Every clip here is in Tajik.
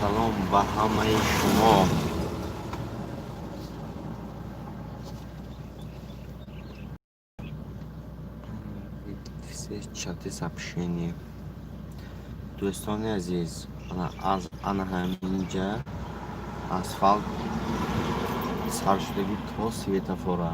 Салом ба ҳамаи шумо. Все чаты, сообщения. Дӯстони азиз, аз ана ҳаминҷа асфалт саршудагӣ то светофора.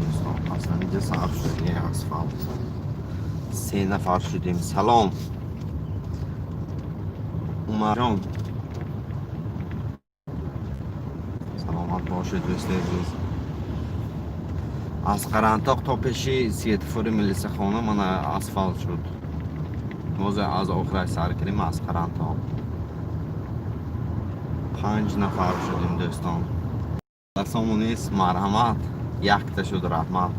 Дӯстон, аз ҳаминҷа сар шудагӣ асфалт. Се нафар шудем. Салом, Умарҷон, саломат бошед, дӯсти азиз. Аз Қарантоқ то пеши светофори милисахона мана асфалт шуд. Ҳозир аз охираш сар кардем, аз Қарантоқ. Панҷ нафар шудем, дӯстон. Дастому нест, марҳамат. Якта шуд, раҳмат.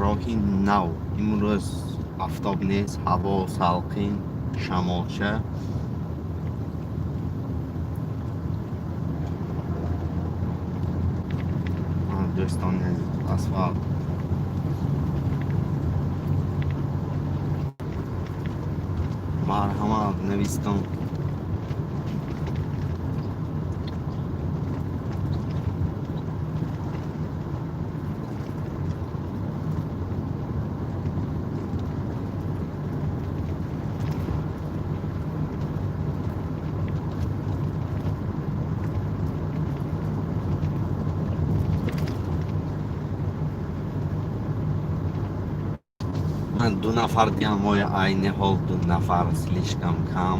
Роҳи нав. Имрӯз афтоб нест, ҳаво салқин, шамолча. Дӯстони азиз, асфалт. Марҳамат, навистон. Ман ду нафар диям, мои айни ҳол ду нафар слишком кам.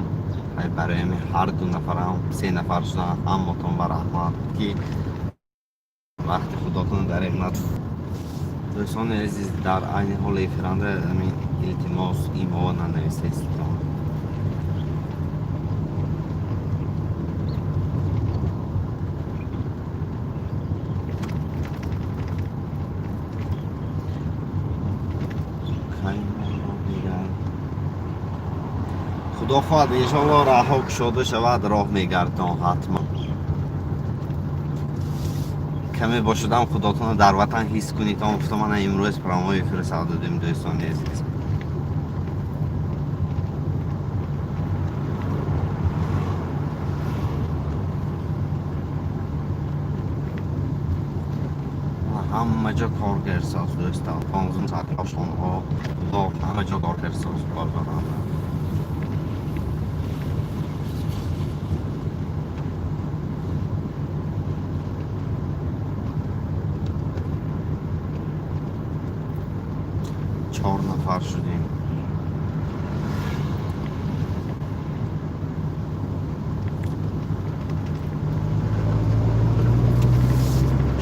Ай, барои ҳамин ҳар ду нафарам се нафар шудан. Ҳаматон ба раҳмат, ки вақти худотон дареғ над. Дӯстони азиз, дар айни ҳол эфиранда ҳамин, илтимос, имова нанависестон. Кай мо роҳ мегард? Худо хоҳад, иншоалло, раҳо кушода шавад, роҳ мегардон ҳатман. Каме бошудам, худотонро дар ватан ҳис кунед. Гуфта, мана имрӯз прямой эфир сар додем, дӯстони азиз. Ҳама ҷо кор керсоз, дӯстон. 15 соат ошхонаҳо, боғ, ҳама ҷо кор керсоз, коргаранда. Чор нафар шудем.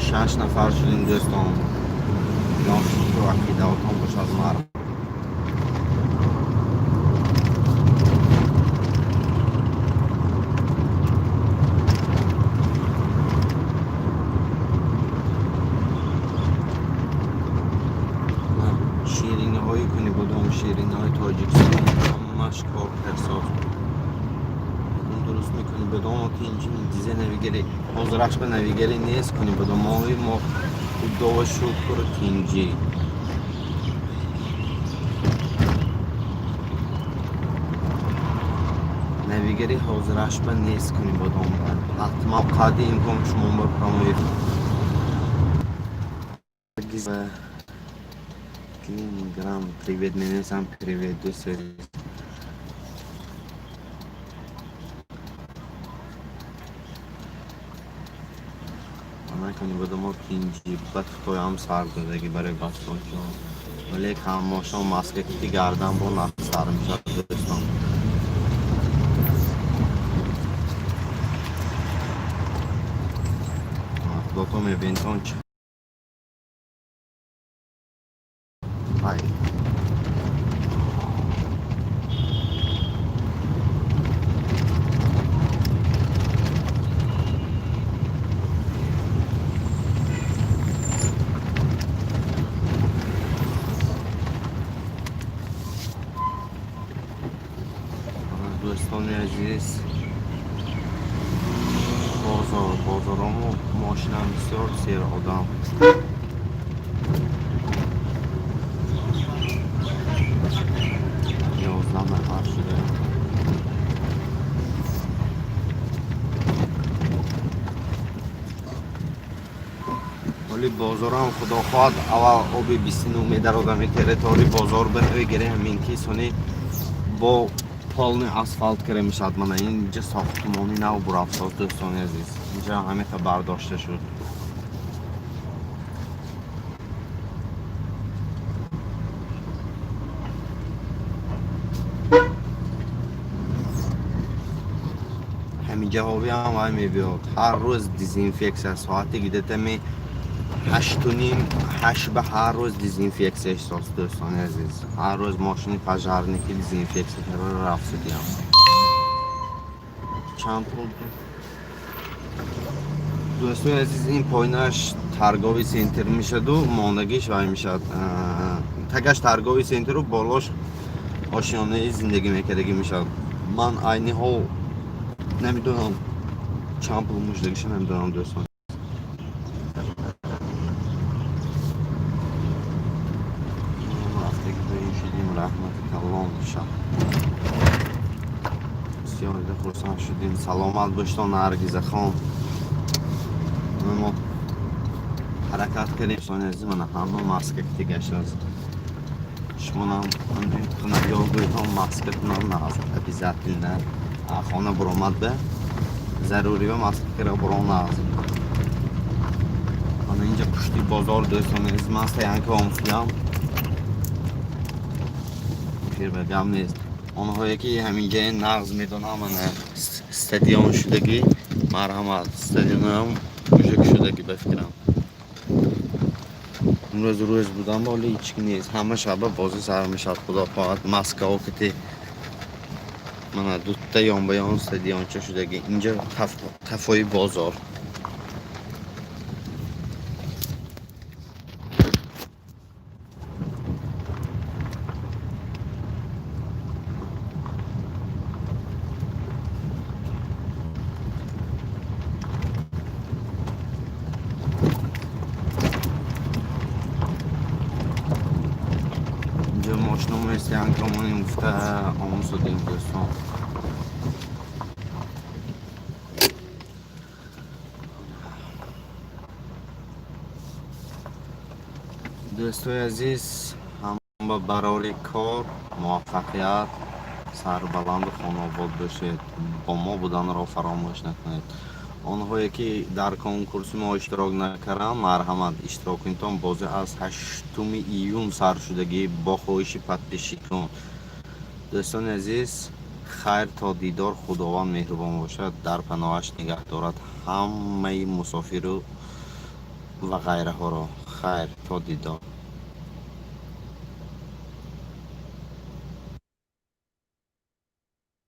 Шаш нафар шудем, дӯстон. Ҷон, шукру ақидаотон бошад, марҳамат. Шириниҳои Кунибодом, шириниҳои Тоҷикистон ҳамаш кор керсоз. Дуруст мекунӣ бодомо, тинҷи дизе навигари ҳозираш ба навигари нест. Кунибодомои мо, худоба шукр, тинҷӣ. Навигари ҳозираш ба нест Кунибодом. Ҳатман қадри имкон шумо ба прямой Телеграм привет менависам. Привет, дӯсти азиз. Накунибодомо тинҷи, бад хитоям сар додагӣ барои бачаҳо, вале ҳамошон маска ки гардан бо сар мешавад, дӯстон. Худото мебинтон чӣ. Ай, Бозор, бозорому мошинам бисёр, сер одам. 11 нафар шуда. Ҳоли бозорам, худо хоҳад, аввал оби 29 медародами территории бозор бигире, ҳамин ки сони бо полный асфалт кара мешавад. Мана инҷа сохтмони нав бурафтод, дӯстони азиз, инҷа ҳамиха бардошта шуд. Ҳаминҷаҳовиам вай мебиёд, ҳар рӯз дезинфексия, соати где-то ми 8:30, 8 ба ҳар рӯз дезинфексия ҳисоб. Дӯстони азиз, ҳар рӯз мошини пожарники дезинфексия карда рафтидиам. Чанд пул, дӯстони азиз? Ин поинаш торговый центр мешаду мондагиш вай мешад. Тагаш торговый центру, болош ошёнаи зиндагӣ мекардагӣ мешавад. Ман айни ҳол намедонам, чанд пул мушдагиша намедонам, дӯстон. Рафтаги шудим, раҳмати калон ша, бисёр хурсанд шудим. Саломат боштон, Наргизахон. Мо ҳаракат кардем, дӯстони азиз. Мана ҳама маска кити гаштааст. Шумонам ёгӯйтон, маска кунам нағз, обязательно. Хона буромад ба зарури ба маска кира бурон нағз. Мана инҷа пушти бозор, дӯстони азиз, ман стоянка омсудам, ба гап нест. Онҳое ки ҳаминҷаи нағз медонам, мана стадион шудагӣ, марҳамат. Стадионам уже шудагӣ, ба фикрам. Имрӯз рӯз будам, ҳоли ҳеч ки нест. Ҳама шаба бозӣ сар мешавад, худо хоҳад, маскао кити. Мана дутта ён ба ён стадионча шудагӣ, инҷа қафои бозор. Инҷа мошиномо стоянка монем гуфта омсудем, дӯстон. Дӯстои азиз, ҳама барори кор, муваффақият, сарбаланду хонаобод бошед. Бо мо буданро фаромӯш накунед. Онҳое ки дар конкурси мо иштирок накарданд, марҳамат, иштирок кунедтон. Бозӣ аз 8 июн сар шудагӣ, бо хоҳиши подписчикон. Дӯстони азиз, хайр, то дидор. Худованд меҳрубон бошад, дар паноҳаш нигаҳ дорад ҳамаи мусофиру ва ғайраҳоро. Хайр, то дидор.